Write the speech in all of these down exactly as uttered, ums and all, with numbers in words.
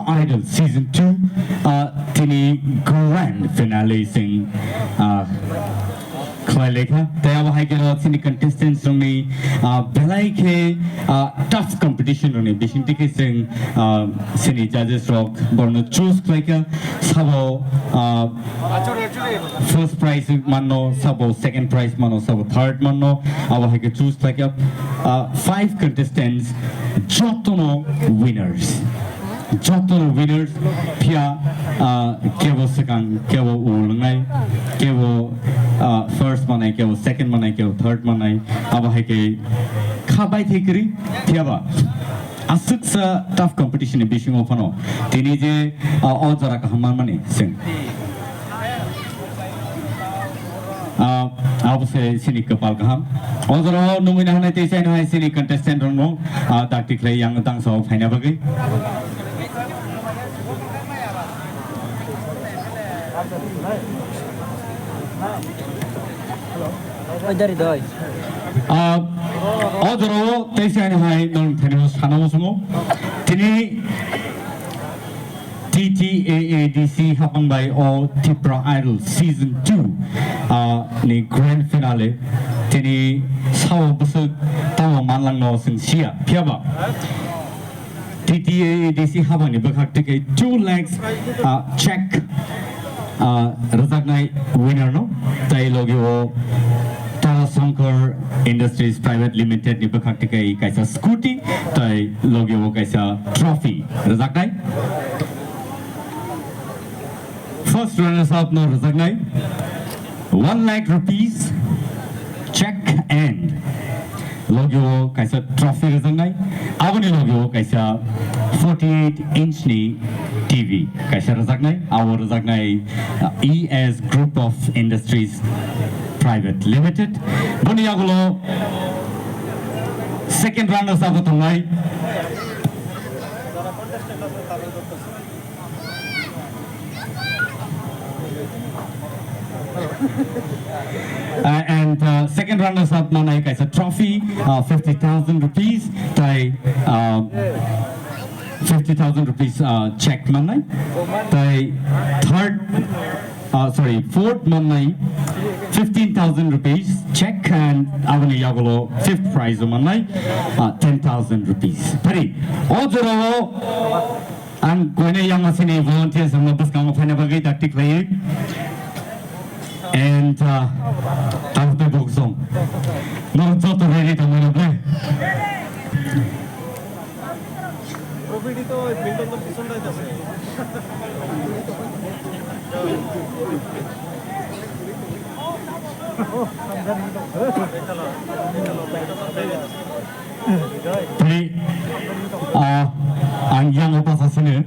Idol Season two, ah, tini grand finale sing, ah, khlai laikha. Tei abo hai khe chini contestants rokni, ah, belai khe, ah, tough competition rokni bising twi khe chwng, ah, chini judges rok borno choose khlaikha. Sabo, ah, first prize manno, sabo second prize manno, sabo third manno, abo hai khe choose khlaikha. Ah, five contestants, jotono winners. Jotono winners phiya, ah, kebo swkang, kebo ulwngnai, kebo, ah, first manai, kebo second manai, kebo third manai, abo hai khe kha bai thai kwrwi, phiyaba aswksa tough competition ni bisingo phano tini je, ah, o jora kaham manmani chwng. Ah, abo se chini kwpal kaham. O jora o nungwi nahwnai tei chaino hai chini contestant rokno, ah, dakti khlai yang tangsa o phaina bagwi. Oi, dari doi. Ah, o jora o tei chaino hai nong thani o sana o sungo. Tini T T A A D C hapang bai o Tipra Idol Season two, ah, ni grand finale. Tini sao bwswk tamo manlangno chwng siya. Phiyaba T T A A D C hapang ni bwkhak twi khe two lakhs, ah, check, ah, rwjaknai winner no. Tai logi o Tara Shankar Industries Private Limited ni bwkhak twi khe kaisa scooty, tai logi o kaisa trophy rwjaknai. First runners up no rwjaknai one lakh rupees check and logi o kaisa trophy rwjaknai. Aboni logi o kaisa forty-eight inch ni T V kaisa rwjaknai. Abo rwjaknai, uh, E S Group of Industries Private Limited. Boni yagulo second runners up tongnai. Uh, and, uh, second runners up manai kaisa trophy, uh, fifty thousand rupees, tai, uh, fifty thousand rupees, uh, check manai, tai third, uh, sorry, fourth manai fifteen thousand rupees check, and aboni yagulo fifth prize manai, uh, ten thousand rupees. Phari, o jorao ang koine yang masini volunteers rokno bwskango phaina bagwi dakti khlaiwi. And, uh, tamo tei bok song. Norok joto ready tongmani ble. Tei, ah, ang yang o basa sini.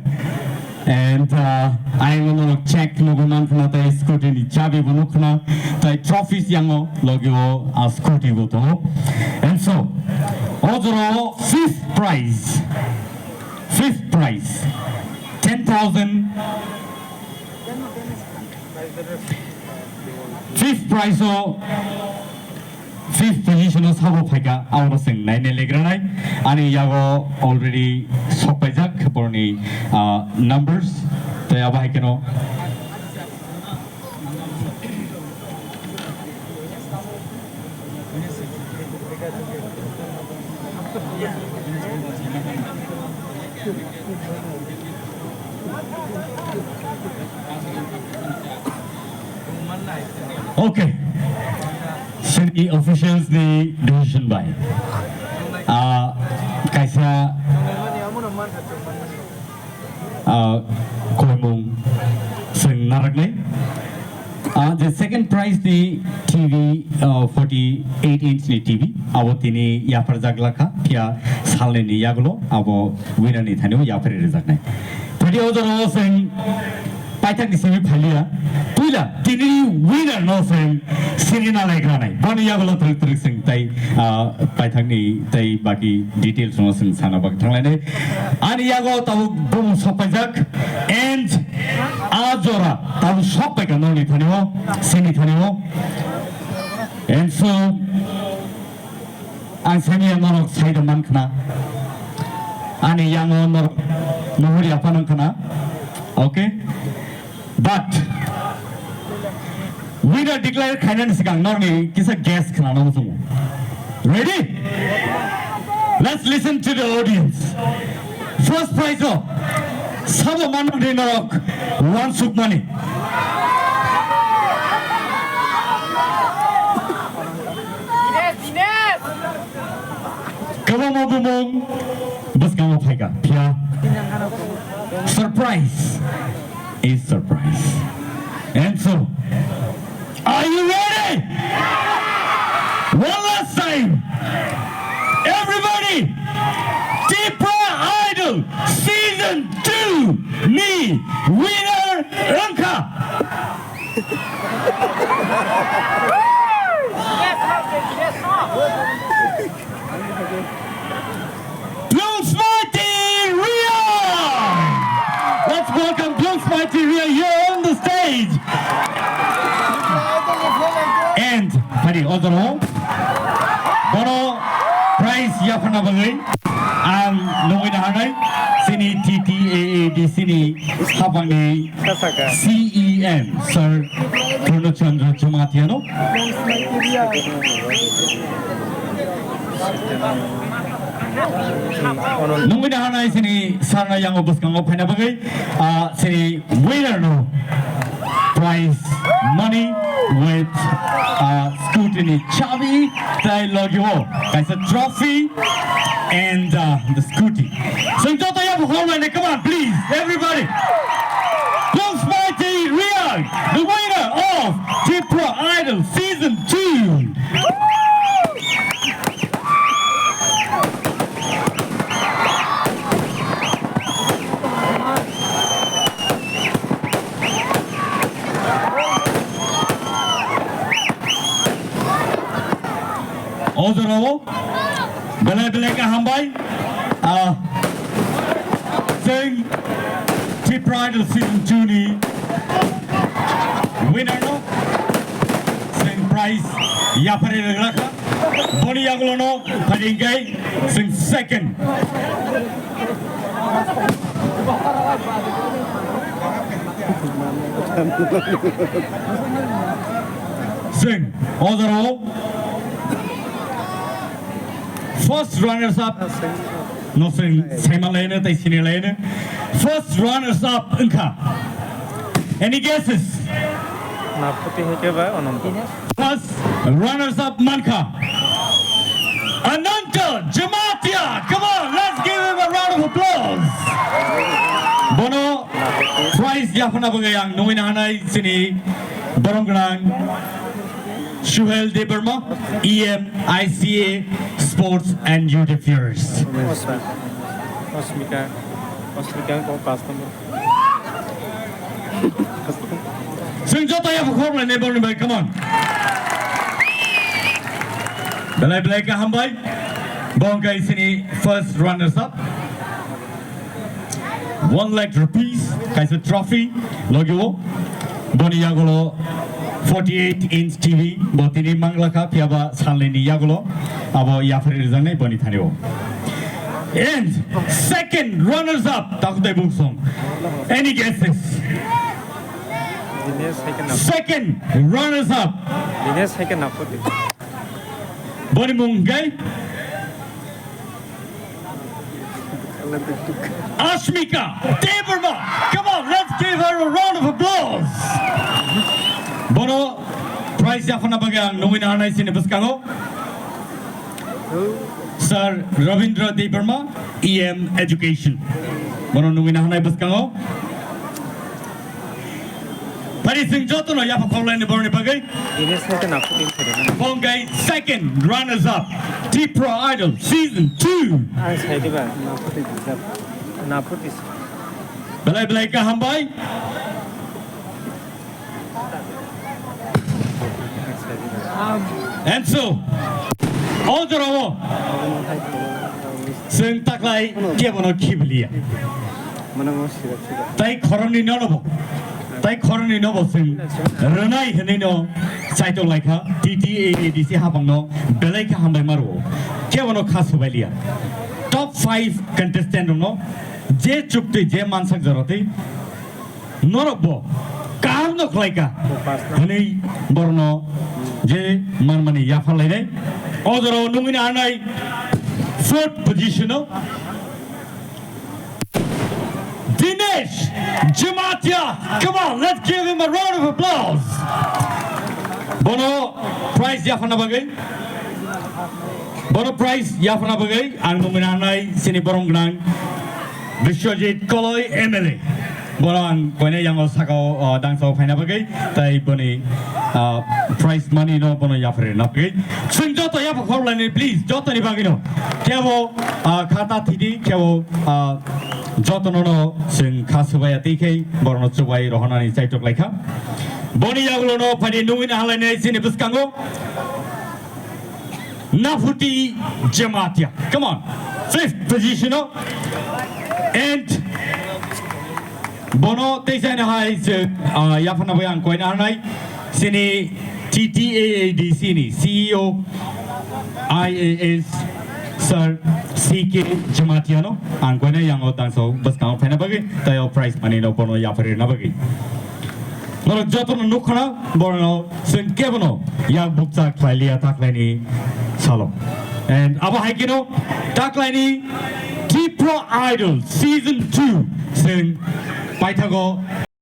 And, ah, ayang o norok check nugo man khna tei scooty ni chabi bo nuk khna tei trophies yang o logi o, ah, scooty bo tongo. And so, o jora o fifth prize, fifth prize, ten thousand, fifth prize o fifth position o sabo phaikha, abo chwng naina legranai. Ani yago already sokpaijak borni, ah, numbers, tei abo hai kheno. Okay. Chini officials ni decision bai, ah, kaisa, ah, koimung chwng naraknai. Ah, je second prize ni T V, ah, forty-eight inch ni T V, abo tini yapharjak lakha, phiya salnwi ni yagulo abo winner ni thani o yapharwi rwjaknai. Phadi o jora o chwng paithak ni simi phaliya, puila tini winner no chwng sini na laikra nai. Boni yagulo twrwk twrwk chwng tai, ah, paithak ni tai baki details no chwng sana bak thanglainai. Ani yago tabuk bumung sokpaijak and a jora tabuk sokpaikha noni thani o, sini thani o. And so, ang sani norok saida man khna. Ani yango norok Muhuri aphano khna. Okay? But winner declare khainani sikang norni kisa guess khna nang sungo. Ready? Let's listen to the audience. First prize o sabo manmani norok wansukmani. Kwbangma bumung bwskango phaikha, phiya surprise is surprise. And so, are you ready? One last time, everybody, Tipra Idol Season two ni winner wngkha. Blooms Mighty Ria! Let's welcome Blooms Mighty Ria here on the stage. And, hari, ojoro, bono prize yaphana bagwi ang nungwi naharnai, sini T T A A D C ni hapangni C E M, Sir Purno Chandra Jamatia no. Nungwi naharnai sini sarna yango bwskango phaina bagwi, ah, sini winner no prize money with, ah, scooty ni chabi tai logio kaisa trophy and, ah, the scooty. Chwng joto yaphang khorlainai, come on, please, everybody. Blooms Mighty Ria, the winner of Tipra Idol Season two. O jorao belai belai khe hambai. Ah, chwng Tipra Idol Season two ni winner no chwng prize yapharwi rwgrakha. Boni yagulono phai hwnkhe chwng second. Chwng o jorao first runners up no chwng saimalaino tei sinalaino. First runners up wngkha. Any guesses? Naputi hai khe ba Ananta. First runners up mankha Ananta Jamatia. Come on, let's give him a round of applause. Bono prize yaphana bagwi ang nungwi naharnai chini borom gwnang Suhel Debbarma, E M, I C A, Sports and Youth Affairs. Osmika, Osmika ko pass number. Chwng joto yaphang khorlainai borni bai, come on. Belai belai khe hambai. Bo wngkha chini first runners up. One lakh rupees kaisa trophy logio. Boni yagulo forty-eight inch T V bo tini manglakha, phiyaba salnini yagulo abo yapharwi rwjaknai boni thani o. And second runners up, Takutai Bungsong. Any guesses? Dinesh hai khe na. Second runners up. Dinesh hai khe na phuti. Boni mung hwnkhe Ashmika Debbarma. Come on, let's give her a round of applause. Bono prize yaphana bagwi ang nungwi naharnai chini bwskango Sir Ravindra Debbarma, E M Education. Bono nungwi naharnai bwskango. Phari chwng jotono yaphang khorlainai borni bagwi. Ini saya kena putin sudah kan. Bo wngkha second runners up, Tipra Idol Season two. Ang saya tiba, na putin bisa. Na putin. Belai belai khe hambai. And so, o jorao chwng taklai kebono khibiliya. Tai khoroknwi nono bo, tai khoroknwi nobo chwng rwnai hwnwi no chaitok laikha T T A A D C hapangno belai khe hambai maro. Kebono kha swbailiya. Top five contestant rokno Je chukti, je mansak joroti, norok bo kaham no khlai ka, hwnwi borno je manmani yapharlainai. O jorao nungwi nanai fourth position o Dinesh Jamatia. Come on, let's give him a round of applause. Bono prize yapharna bagwi, bono prize yapharna bagwi ang nungwi nanai sini borom gwnang Biswajit Koloi M L A. Bono ang koine yango sakao, uh, dangsao phaina bagwi, tai boni, uh, prize money no bono yapharna bagwi. Chwng joto yapha khorlaini, please, jotoni bagwino. Kebo, uh, khata thidi, kebo, uh, jotono no chwng kha subaya tei khe borno chubai rohonani chaitok laikha. Boni yagulo no phadi nungwi na halainai sini bwskango. Nafuti Jamatia. Come on. Fifth position o. And bono teisa hai se, ah, yaphana bai ang koina hanai. Sini T T A A D C ni C E O I A S Sir C K Jamatia no ang koina yango tangso bwskango phaina bagwi tayo prize money no bono yapharna bagwi. Norok jotono nukha na, borno chwng kebono yak bukcha khlai liya taklaini salo. And abo hai kino taklaini Tipra Idol Season two chwng paithago